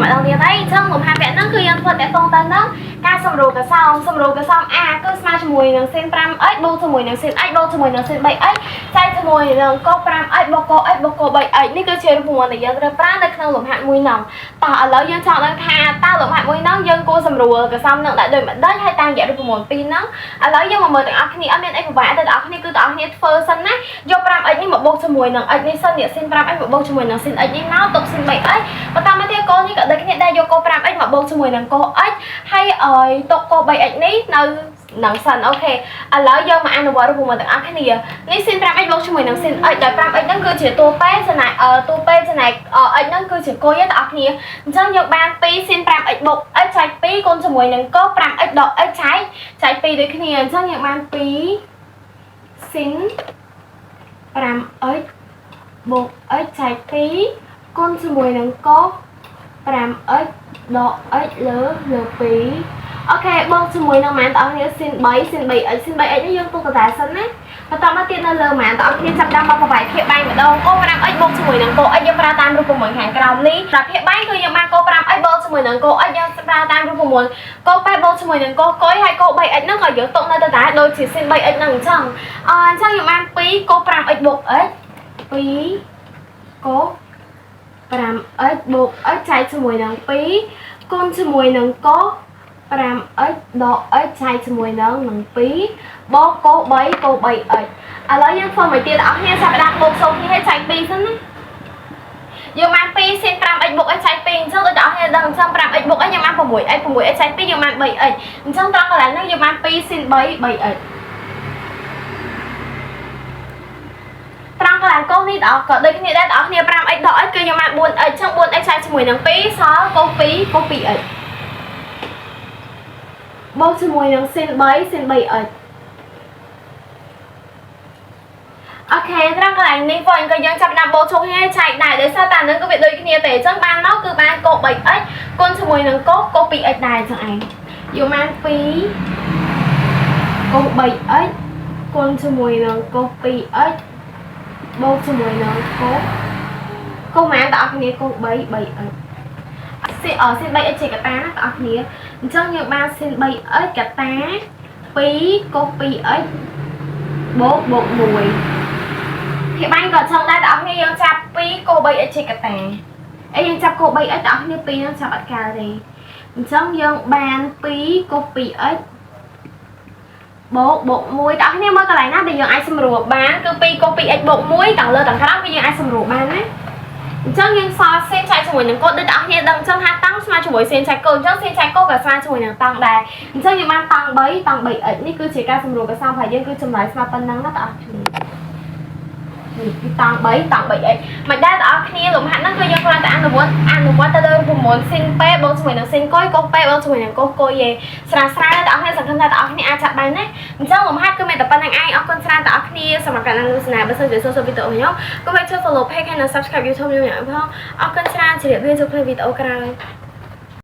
ម្ដងទៀតហើយអញ្ចឹងលំហាត់វគ្គហ្នឹងគឺយើងធ្វើតាក់ទងទៅនឹងការសម្រួលកសោមសម្រួលកសោម A គឺស្មើជាមួយនឹង sin 5x បូកជាមួយនឹង sin x បូកជាមួយនឹង sin 3x ចែកជាមួយនឹងក 5x បូកក x បូកក 3x នេះគឺជារូបមន្តដែលយើងត្រូវប្រើនៅក្នុងលំហាត់មួយហ្នឹងតោះឥឡូវយើងចង់ដឹងថាតើលំហាត់មួយហ្នឹងយើងគួរសម្រួលកសោមនឹងដាក់ដូចម្ដេចហើយតាមរយៈរូបមន្តពីរហ្នឹងឥឡូវយើងមកមើលទាំងអស់គ្នាអត់មានអីពិបាកទេទាំងអស់គ្នាគឺទាំងអស់គ្នាធ្វើសិនណាយក 5x នេះមកបូកជាមួយនឹង x នេះសិននេះ sin 5x មកបូកជាមួយនឹង sin x នេះមកទុក sin 3x បន្តមកទៀតកូននេះក៏ដូចគ្នាដែរយកក 5x មកបូកជាមួយនឹងក x ហើយឲ្យទុកក 3x នេះនៅនឹងសិន OK ឥឡូវយើងមកអនុវត្តរូបមន្តទាំងអស់គ្នានេះ sin 5x បូកជាមួយនឹង sin x ដោយ 5x ហ្នឹងគឺជាតួ p ចំណែកតួ p ចំណែក x ហ្នឹងគឺជាគុយទាំងអស់គ្នាអញ្ចឹងយើងបាន2 sin 5x បូក x ចែក2គុណជាមួយនឹងក 5x ដក x ចែក2ដូចគ្នាអញ្ចឹងយើងបាន2 sin 5x បូក x ចែក2គុណជាមួយនឹងក 5x ដក x លើ2 OK បូកជាមួយនឹងម៉ានបងប្អូន sin 3 sin 3x sin 3x នេះយើងទុកកតាសិនណាបន្តមកទៀតនៅលើម៉ានបងប្អូនចាប់ដើមមកប្រវាយភាគបែងម្ដងក 5x បូកជាមួយនឹងក x យើងប្រើតាមរូបមន្តខាងក្រោមនេះដល់ភាគបែងគឺយើងបានក 5x បូកជាមួយនឹងក x យើងប្រើតាមរូបមន្តក p បូកជាមួយនឹងកកុយហើយក 3x ហ្នឹងក៏យើងទុកនៅដដែលដូចជា sin 3x ហ្នឹងអញ្ចឹងអញ្ចឹងយើងបាន2ក 5x បូក x 2ក 5x បូក x ចែកជាមួយនឹង2គុណជាមួយនឹងក 5x ដក x ចែកជាមួយនឹង2បូកក3ក 3x ឥឡូវយើងធ្វើមួយទៀតអស់គ្នាចាប់ផ្ដើមបូកសូន្យគ្នាឲ្យចែក2សិនណាយើងបាន2 sin 5x បូក x ចែក2អញ្ចឹងដូចតែអស់គ្នាដឹងអញ្ចឹង 5x បូក x យើងបាន 6x 6x ចែក2យើងបាន 3x អញ្ចឹងត្រង់កន្លែងហ្នឹងយើងបាន2 sin 3 3x ត្រង់កន្លែងកូសនេះដល់ក៏ដូចគ្នាដែរបងប្អូន 5x ដក x គឺយើងបាន 4x អញ្ចឹង 4x ចែកជាមួយនឹង2សល់កូស2កូស 2x បូកជាមួយនឹង sin 3 sin 3x OK ត្រង់កន្លែងនេះវិញក៏យើងចាប់ដាក់បូកជុំគ្នាចែកដែរដោយសារតែនឹងក៏វាដូចគ្នាទេអញ្ចឹងបានមកគឺបានកូ 3x គុណជាមួយនឹងកូកូ 2x ដែរអញ្ចឹងឯងយកបាន2កូ 3x គុណជាមួយនឹងកូ 2x បូកជាមួយនឹងកូកូម៉ានបងប្អូនកូ3 3x ស៊ីអ sin 3x ជាកតាណាបងប្អូនអញ្ចឹងយើងបាន sin 3x កតា2កូ 2x បូកបូក1ភាគបាញ់ក៏ចង់ដែរបងប្អូនយើងចាប់2កូ 3x ជាកតាអីយើងចាប់កូ 3x បងប្អូន2នឹងចាប់អត់កើតទេអញ្ចឹងយើងបាន2កូ 2x បូកបូក1បងប្អូនមើលកន្លែងណាដែលយើងអាចសម្រួលបានគឺ2កូ 2x បូក1ទាំងលើទាំងក្រោមគឺយើងអាចសម្រួលបានណាអញ្ចឹងយើងសល់សេនចែកជាមួយនឹងកូដដូចបងប្អូនដឹងអញ្ចឹងថាតង់ស្មើជាមួយសេនចែកកូអញ្ចឹងសេនចែកកូក៏ស្មើជាមួយនឹងតង់ដែរអញ្ចឹងយើងបានតង់3តង់ 3x នេះគឺជាការសម្រួលកសោមរបស់យើងគឺចម្លើយស្មើប៉ុណ្ណឹងណាបងប្អូននេះគឺតង់3តង់ 3x មិនដែរបងប្អូនលំហាត់ហ្នឹងគឺយើងគ្រាន់តែអនុវត្តទៅលើរូបមន្ត sin p បូកជាមួយនឹង sin កុយកុស p បូកជាមួយនឹងកុសកុយឯងស្រាលស្រាលបងប្អូនសង្ឃឹមថាបងប្អូនអាចចាប់បានណាអញ្ចឹងលំហាត់គឺមានតែប៉ុណ្្នឹងឯងអរគុណច្រើនបងប្អូនសម្រាប់ការទស្សនាបើសិនជាចូលវីដេអូខ្ញុំកុំភ្លេចជួយ follow page ហើយនិង subscribe YouTube ខ្ញុំផងអរគុណច្រើនជម្រាបលាជួបគ្នាវីដេអូក្រោយ។